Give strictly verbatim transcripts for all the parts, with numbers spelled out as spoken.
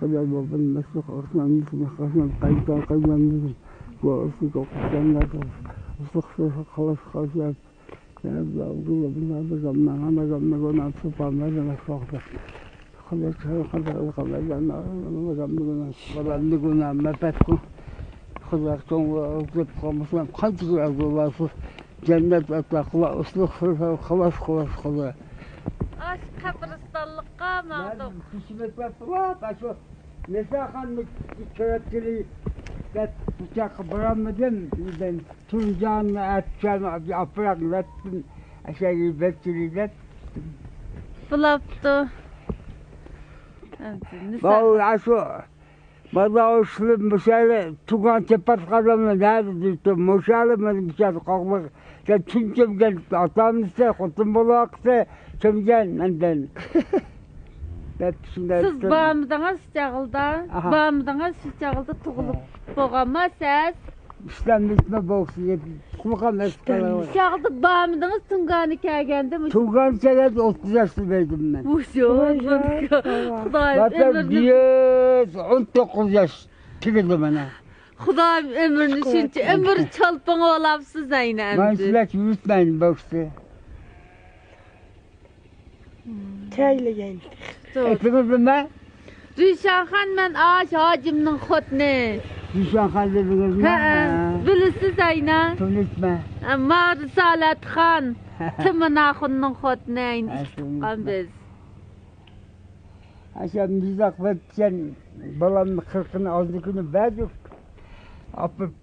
خدا بابا المسيح أصلا مثل خصم قيد قيد مثل وأصلك وقتنا أصلك خلاص خلاص. جەننەت ئەتراپلار ئۇسلۇق خىلال خىلاس خىلاس خىلى. ئاشۇ قەبرىستانلىققا ماڭدۇق. كېسىمەتلەپ بولۇپ، ئاشۇ نىساخاننى كۆرۈپ كېلەي دەپ، بۇ چاققا بارالمىدىم. تۇرجاننى ئەتكەن ئاپىراق نەتتىن ئەشەگە بەتكىلى دەپ. بولاپتۇ. ئەمدى نىسا- بالىلار شۇ، بالىلار شۇ مۇشۇ يەردە تۇغان تېپىۋاتقانلارمۇ نەدە دېيىپتۇ. مۇشۇ يەردە مانا مۇشۇ يەردە قوغلىق. سەن كىم كەلگەن؟ ئاتامنىسى، خوتۇن بولاقسى، كىمگەن مەندىن؟ دەپ شۇنداق سىز دېدىم. بارمىدىڭىز شۇ چاغلىدا؟ ئاھا. بارمىدىڭىز شۇ چاغلىدا تۇغۇلۇپ ھە. بولغانما سىز؟ ئىسلام نېمە بولسا يەپ قۇلىقام ئەسىپ قالاۋاتىدۇ. شۇ چاغدا بارمىدىڭىز تۇڭگانى كەلگەندە؟ تۇڭگانى كەلگەندە ئوتتۇز ياشتا ئىدىم مەن. ۋوي، ۋوي، ۋوي. خۇدايىم ئۆمۈرنى يۈز ئون توققۇز ياش تۈگىدى مانا. خۇدايىم ئۆمۈرنى شۇنچە ئۆمۈر چولپىڭى بولاپسىز ئەينى مەن ئەمدى. سىلەرگە يۈرۈتمەيمەن بۇ ئىشنى. تەيلىگەن. ئېتىڭىز نېمە؟ رىشانخان، مەن ئاش ھاجىمنىڭ خوتۇنى. رىشانخان دېدىڭىزمۇ؟ ھەئە. ھە. بىلىسىز ئەينى. تونۇشمەن. ھە، ما رىسالەتخان. تىمىن ئاخۇننىڭ خوتۇنى ئەينى. ھە، ئىككى تۇغقان بىز. ئاشۇ مىزاق بېرىپتىكەن، بالامنى قىرىقىنى ئالدى كۈنى بەردۇق. ئاپىرىپ،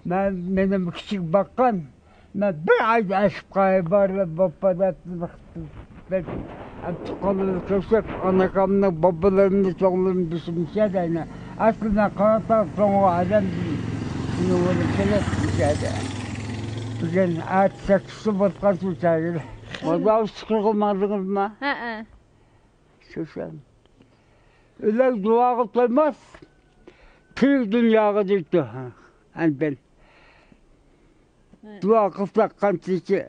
مەن، مېنى كىچىك باققان. مەن بىر ئايدا ئاشىپ قالاي، بارلار بوپپا دەپ، بىر تۇغقانلىرىنى كۆرسەك، ئاناكامنىڭ بوپپىلىرىنى، چوڭلىرىنى بېشىمچە دەيمەن. ئەسلى مەن قاراتاغ چوڭ ئادەم، شۇنى كېلىپ مۇشەدە. بۈگۈن ئەتە سەككىزى بولۇپ قالسا مۇشەدە. مازار چىقىرغا ماڭدىڭىزمۇ؟ ھەئە. شۇ سەن. ئۆلەر دۇئاغا تويماس، تىرىك دۇنياغا دەيتتى. ئەندىن دۇئا قىلساق قانچىلىكى.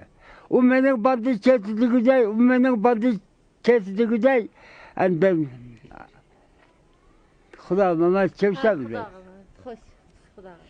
ئۇ مېنىڭ باردى كەتتى دېگۈدەي، ئۇ مېنىڭ باردى كەتتى دېگۈدەي. ئەندىن خۇدا مانا كەلسەم دەيدۇ. خوش، خۇداغا.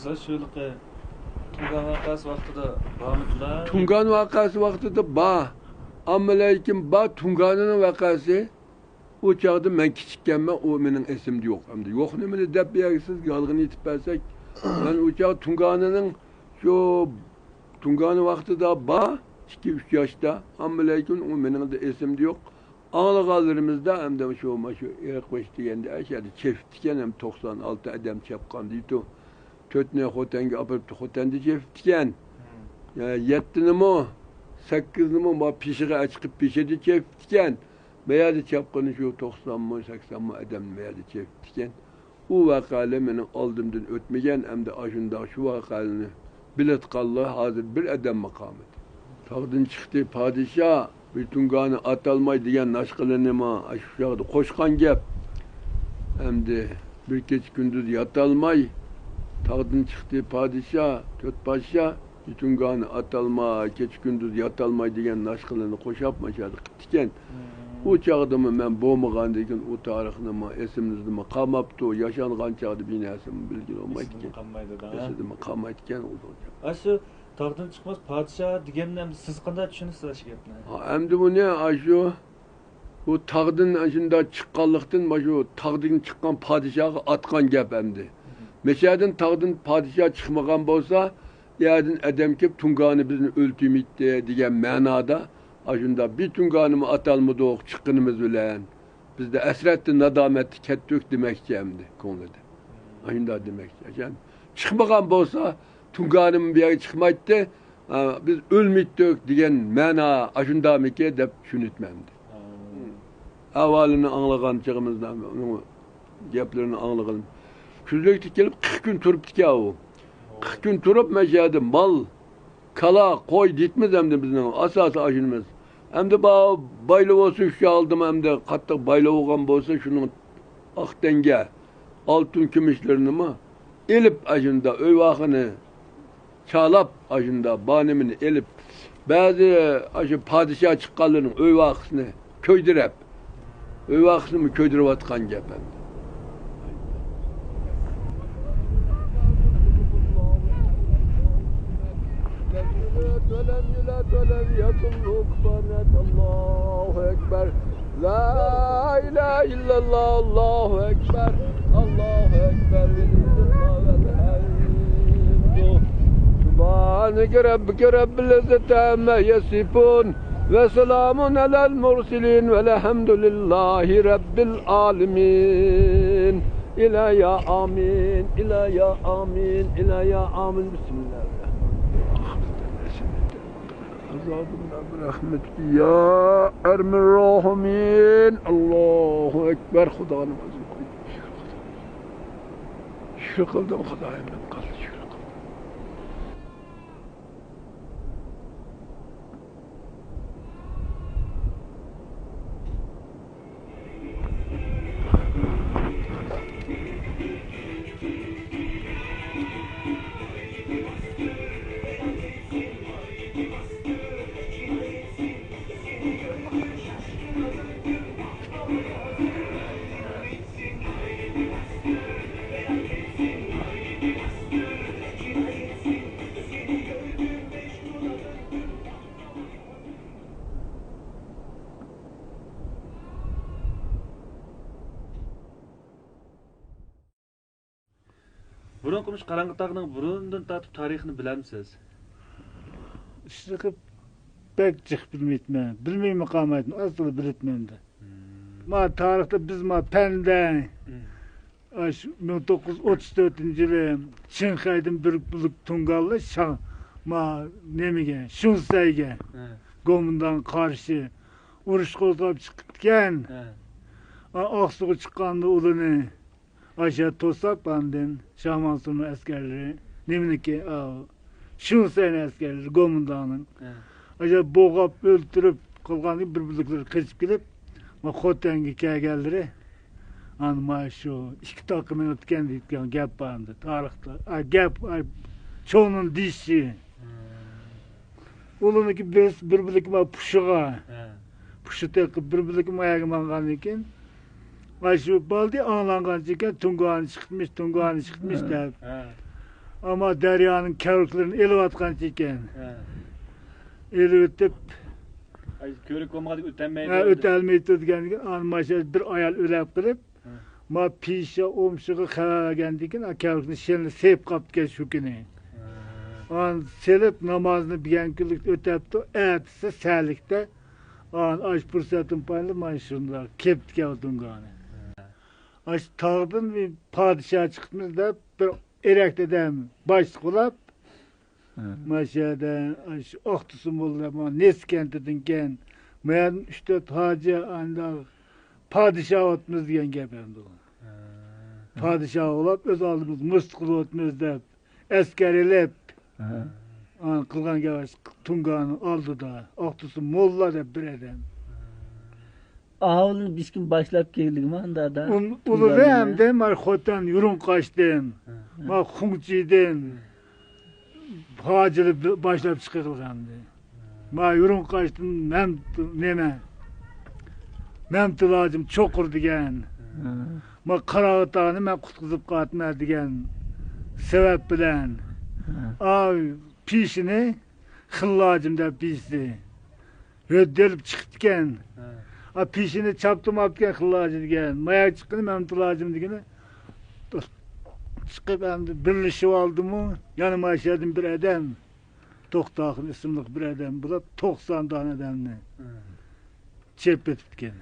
سىز شۇ ھېلىقى تۇڭگان ۋەقەسى ۋاقتىدا بارمىدىلا؟ تۇڭگان ۋەقەسى ۋاقتىدا بار. ئەمما لېكىن بار تۇڭگانىنىڭ ۋەقەسى. ئۇ چاغدا مەن كىچىككەنمەن، ئۇ مېنىڭ ئېسىمدە يوق. ئەمدى يوقنى مېنى دەپ بېرەرسىز، يالغان ئېيتىپ بەرسەك، مەن ئۇ چاغ تۇڭگانىنىڭ شۇ تۇڭگانى ۋاقتىدا بار، ئىككى، ئۈچ ياشتا. ئەمما لېكىن ئۇ مېنىڭ ئېسىمدە يوق. ئاڭلىغانلىرىمىزدا ئەمدى شۇ، مانا شۇ ئېرىق بېشى دېگەندە ئەشەدە چېپىپتىكەن، ھەم توقسان ئالتە ئادەم چاپقان دەيدۇ. تۆتنى خوتەنگە ئاپىرىپتۇ، خوتەندە چېپىپتىكەن. يا، يەتتىنىمۇ، سەككىزنىمۇ ما پېشىغا ئەچىقىپ پېشىدا چېپىپتىكەن. مەيەردە چاپقىنى شۇ توقسانمۇ، سەكسەنمۇ ئادەم مەيەردە چېپىپتىكەن. ئۇ ۋەقەلەر مېنىڭ ئالدىمدىن ئۆتمىگەن، ئەمدى ئاشۇنداق شۇ ۋەقەلەرنى بىلىدىغانلار ھازىر بىر ئادەممۇ قالمىدى. تاغدىن چىقتى پادىشاھ، بىر تۇڭگانى ئاتالماي دېگەن ناشقىلىنىمۇ ئاشۇ چاغدا قوشقان گەپ. ئەمدى بىر كېچە كۈندۈز ياتالماي، تاغدىن چىقتى پادىشاھ، تۆت پادىشاھ، بىر تۇڭگانى ئاتالماي، كېچە كۈندۈز ياتالماي دېگەن ناشقىلىنى قوشاپ ماشۇ يەردە قىپتىكەن. ئۇ چاغدىمۇ مەن بولمىغاندىن كېيىن ئۇ تارىخنىمۇ ئېسىمىزدىمۇ قالماپتۇ. ياشانغان چاغدا بىر نەرسىمۇ بىلگىلى بولمايدىكەن. ئېسىمدىن قالمايدۇ-دە. ئېسىدىمۇ قالمايدىكەن ئۇ چاغ. ئاشۇ تاغدىن چىقماس پادىشاھ دېگەننى ئەمدى سىز قانداق چۈشىنىسىز ئاشۇ گەپنى؟ ھا، ئەمدى بۇنى ئاشۇ، بۇ تاغدىن ئاشۇنداق چىققانلىقتىن، مانا شۇ تاغدىن چىققان پادىشاھقا ئاتقان گەپ ئەمدى. مەشەدىن تاغدىن پادىشاھ چىقمىغان بولسا، يەردىن ئادەم كېلىپ، تۇڭگانى بىزنى ئۆلتۈرمەيتتى دېگەن مەنادا، ئاشۇنداق بىر تۇڭگانىمۇ ئاتالمىدۇق چىققىنىمىز بىلەن. بىزدە ھەسرەتتىن، نادامەتتە كەتتۇق دېمەكچى ئەمدى كۆڭلىدە. ئاشۇنداق دېمەكچى. ئەشەن چىقمىغان بولسا، تۇڭگانىمۇ بۇ يەرگە چىقمايتتى. ئا، بىز ئۆلمەيتتۇق دېگەن مەنا ئاشۇنداقمىكىن دەپ چۈشىنىۋېتىمەن ئەمدى. ئەھۋالىنى ئاڭلىغان چېغىمىزدا، ئۇنىڭ گەپلىرىنى ئاڭلىغىلى. كۈزلۈكتە كېلىپ قىرىق كۈن تۇرۇپتىكەن ئۇ. قىرىق كۈن تۇرۇپ، مەن شۇ يەردە مال، كالا، قوي دېيىتمىز ئەمدى بىزنىڭ ئاساسىي ئاشۇنىمىز. ئەمدى با-، بايلىق بولسا، شۇ ئالدىما ئەمدى قاتتىق بايلىق بولغان بولسا، شۇنىڭ ئاق تەڭگە ئالتۇن كۈمۈشلىرىنىمۇ ئېلىپ، ئاشۇنداق ئۆي ۋاقىنى چالاپ، ئاشۇنداق بار نېمىنى ئېلىپ، بەزى ئاشۇ پادىشاھ چىققانلىرىنىڭ ئۆي ۋاقىسىنى كۆيدۈرۈپ، ئۆي ۋاقىسىنىمۇ كۆيدۈرۈۋاتقان گەپ ئەمدى. لم يلد ولم يولد ولم يكن له كفوا أحد. الله أكبر. لا إله إلا الله، الله أكبر، الله أكبر، ولله الحمد. سبحان ربك رب العزة عما يصفون، وسلام على المرسلين، والحمد لله رب العالمين. إلهي آمين، إلهي آمين، إلهي آمين. بسم الله الرحمن الرحيم. ئازادىمنى بىر رەھمەتكە يا ئەرھەمەر راھىمىن. ئاللاھۇ ئەكبەر. خۇدانىڭ ئۆزى. شۈكۈر قىلدىم خۇدايىم، مەن قالدى شۈكۈر قىلدىم. بۇرۇنقى مۇشۇ قاراڭغۇ تاغنىڭ بۇرۇندىن تارتىپ تارىخىنى بىلەمسىز؟ ئىشلىقىپ بەك جىق بىلمەيتمەن. بىلمەيمۇ قالمايتمەن، ئاز تولا بىلىتمەن-دە. مم. ما تارىختا بىز ما پەندە، مم، ئاشۇ مىڭ توققۇز يۈز ئوتتۇز تۆتىنچى يىلى چىڭخەيدىن بىر بۆلەك تۇڭگانلار شاڭ، ما نېمىگە، شۇنسەيگە، ھە، گومىنداڭغا قارشى ئۇرۇش قوزغاپ چىقىپتىكەن. ھە. ئا-، ئاقسۇغا چىققاندا ئۇلىنى ئاشۇ توساپ، ئاندىن شاھ مانسۇرنىڭ ئەسكەرلىرى نېمىنىكى، ئاۋۇ، شۇنسەينىڭ ئەسكەرلىرى گومىنداڭنىڭ. ھە. ئاشۇ بوغاپ ئۆلتۈرۈپ قىلغاندىن بىر بۆلەكلىرى قېچىپ كېلىپ، ما خوتەنگە كەلگەنلىرى، ئانا ما شۇ ئىككى تاغقا مېڭىپتىكەن دەيدىغان گەپ بار ئەمدى تارىختا. ئا، گەپ، ئا، چوڭنىڭ دېيىشى. ھە. ئۇلارنىڭكى بىرسى بىر بۆلىكى ما پۇشىغا. ھە. پۇشى تېقىپ بىر بۆلىكى ما يەرگە ماڭغاندىن كېيىن، ئاشۇ بالدى ئاڭلانغانچىكەن، تۇڭگانى چىقىپمىش، تۇڭگانى چىقىپمىش، ھە، دەپ. ھە. ئەمما دەريانىڭ كەۋرۈكلىرىنى ئېلىۋاتقانچىكەن. ھە. ئېلىۋېتىپ، ئاي، كۆۋرۈك بولمىغاندىكىن ئۆتەلمەيدۇ. ھە، ئۆتەلمەيدۇ دېگەندىكىن، ئانا ماشۇ بىر ئايال ئۆلەپ قېلىپ، ھە، ما پىشا ئومشىغا خەۋەر بەرگەندىكىن، ئا، كەۋرۈكنى شېلىنى سېلىپ قاپتىكەن شۇ كۈنى. ھە. ئانا سېلىپ، نامازنى بىگەن كۈنلۈكتە ئۆتەپتۇ، ئەتىسى سەلىكتە، ئانا ئاشۇ پۇرسەتتىن پايدىلىنىپ، مانا شۇنداق كېپتىكەن ئۇ تۇڭگانى. ھە. ئاشۇ تاغدىن بىر پادىشاھ چىقىپمىز دەپ، بىر ئېرەك دېدەم باشلىق بولاپ، ھە، مانا شۇ يەردە، ئاشۇ ئاقتۇرسۇن موللا، مانا نېسى كەنتىدىنكەن، ما يەردىن ئۈچ تۆت ھاجى، ئانداق پادىشاھ ئوتمىز دېگەن گەپ ئەمدى ئۇ. ھە. پادىشاھ بولاپ، ئۆز ئالدىمىزغا مۇشت قىلىۋاتىمىز دەپ، ئەسكەر ئېلىپ، ھە، ئانا قىلغان گەپ، تۇڭگانىنىڭ ئالدىدا، ئاقتۇرسۇن موللا دەپ بىر ئادەم. ئاۋۇلنى بىر كىم باشلاپ كەلدىكما، دادا؟ ئۇن-، ئۇلىرى ھەمدە ما خوتەن يۇرۇڭقاشتىن، ھە، ما خۇڭچىدىن، ھاجىلى باشلاپ چىقىۋالغانىدى. ما يۇرۇڭقاشتىن مەم-، نېمە، مەمتىلى ھاجىم چوقۇر دېگەن، ھە، ما قاراغۇتاغنى مەن قۇتقۇزۇپ قالىمەن دېگەن سەۋەب بىلەن، ھە، ئا، پېشىنى خىللاجىم دەپ بىرسى ھۆددە ئېلىپ چىقىپتىكەن. ھە. ئا، پېشىنى چاپتۇرماپتىكەن خىللاجى دېگەن. ماياك چىققىنى مەمتىلاجىم دېگىنى. چىقىپ ئەمدى بىرلىشىۋالدىمۇ، يەنە مانا شۇ يەردىن بىر ئادەم، توختاخۇن ئىسىملىق بىر ئادەم بولۇپ، توقسان دانە ئادەمنى چېپىۋېتىپتىكەن.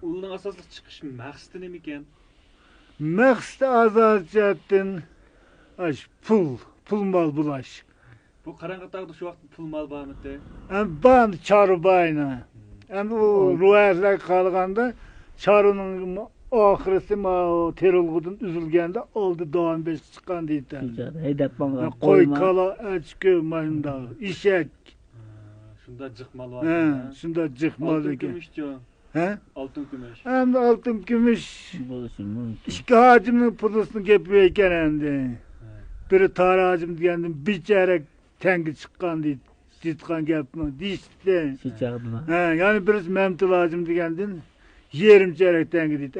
ئۇلارنىڭ ئاساسلىق چىقىش مەقسىتى نېمىكەن؟ مەقسىتى ئاساسىي جەھەتتىن ئاشۇ پۇل، پۇل مال بۇلاش. بۇ قاراڭغۇ تاغدا شۇ ۋاقىتتا پۇل مال بارمىدى؟ ئەمدى بار، چارۋا بار ئەمدى. ئەمدى ئۇ رىۋايەتلەرگە قارىغاندا، چارۋىنىڭ ئاخىرىسى ماۋۇ تېرىلغۇدىن ئۈزۈلگەندە، ئالدى داۋان بېشىغا چىققان دەيدۇ. شۇ چاغدا ھەيدەپ ماڭغان قوي، قوي مال. كالا، ئەچكۆ، مانداق ئېشەك. ھە، شۇنداق جىق مال بار. ھە، شۇنداق جىق مال ئالتۇن ئىكەن. كۈمۈشچۇ؟ ھە؟ ئالتۇن كۈمۈش. ئەمدى ئالتۇن كۈمۈش بولۇشى مۇمكىن. ئىككى ھاجىمنىڭ پۇلىسىنى گېپى ئىكەن ئەمدى. ھە. بىرى تارى ھاجىم دېگەندىن بىر چەرەك تەڭگە چىققان دەيدۇ. دېيىدىغان گەپمۇ دېيىشتى. شۇ چاغدىلا. ھە، يەنە بىرسى مەمتىل ھاجىم دېگەندىن يېرىم چەرەك تەڭگە دەيدۇ.